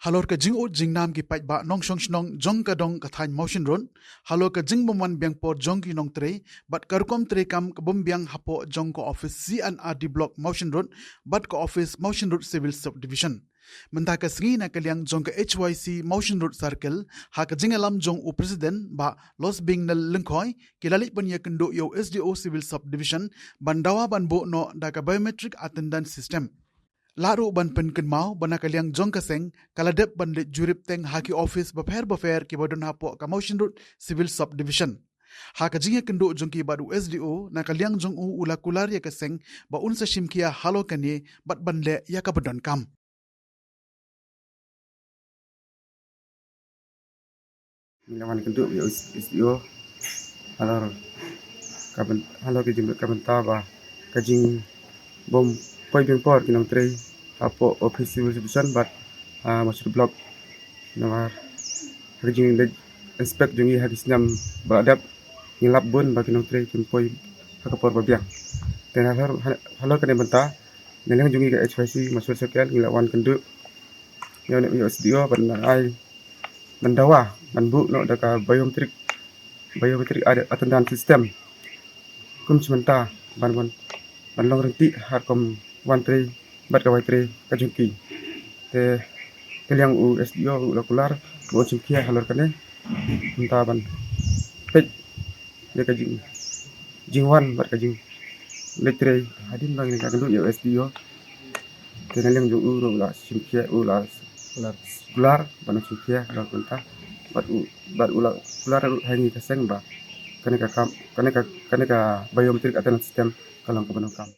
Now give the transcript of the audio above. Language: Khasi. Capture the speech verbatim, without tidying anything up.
Halor ka jingud jingnam ki paidbah nongshong shnong jong ka dong ka thaiñ Mawshynrut halor ka jingbymwan biang por jong ki nongtrei bad ka rukom treikam ka bym biang hapoh jong ka office C and R D Block Mawshynrut bad ka office Mawshynrut Civil Subdivision. Mynta ka sngi na ka liang jong ka H Y C Mawshynrut Circle, ha ka jingïalam jong u President Bah Losbingnel Lyngkhoi, ki la leit ban ïakynduh ïa u S D O Civil Subdivision ban dawa ban buh noh da ka biometric attendance system. La ruh ban pynkynmaw ba na ka liang jong ka seng ka la dep ban leit jurip teng ha ki office bapher bapher kiba don hapoh ka Mawshynrut Civil Subdivision. Ha ka jingïakynduh jong ki bad u S D O, na ka liang jong u u la kular ïa ka seng ba un sa shim khia halor kane bad ban leh ïa kaba donkam. Ngi la wan kynduh ïa u S D O halor ka byn-, halor ka jingmut ka bynta ba ka jingbym poi biang por ki nongtrei hapoh office Civil Subdivision bad, ah, Mawshynrut Block. Namar ha ka jingleit inspect jong ngi ha ki snem ba la dep, ngi lap bun ba ki nongtrei kim poi ha ka por ba biang. Te halor, halor kane bynta, na liang jong ngi ka H Y C Mawshynrut Circle ngi la wan kynduh ïa u S D O ban ai ban dawa ban buh noh da ka biometric, biometric ad-, attendance system. Kum shi mynta ban, ban, ban long ryntih ha rukom wan trei bad ka wai trei ka jong ki. Te ka liang u S D O u la kular ba un shim khia halor kane. Mynta ban peit ïa ka jing, jingwan bad ka jingleit trei hadien ba ngi la kynduh ïa u S D O. Te na liang jong u ruh u la shim khia, u la kular ban shim khia halor kane. Bad u, bad u la kular ruh ha ngi ka seng ba kane ka kam, kane ka, kane ka biometric attendance system ka long kaba donkam.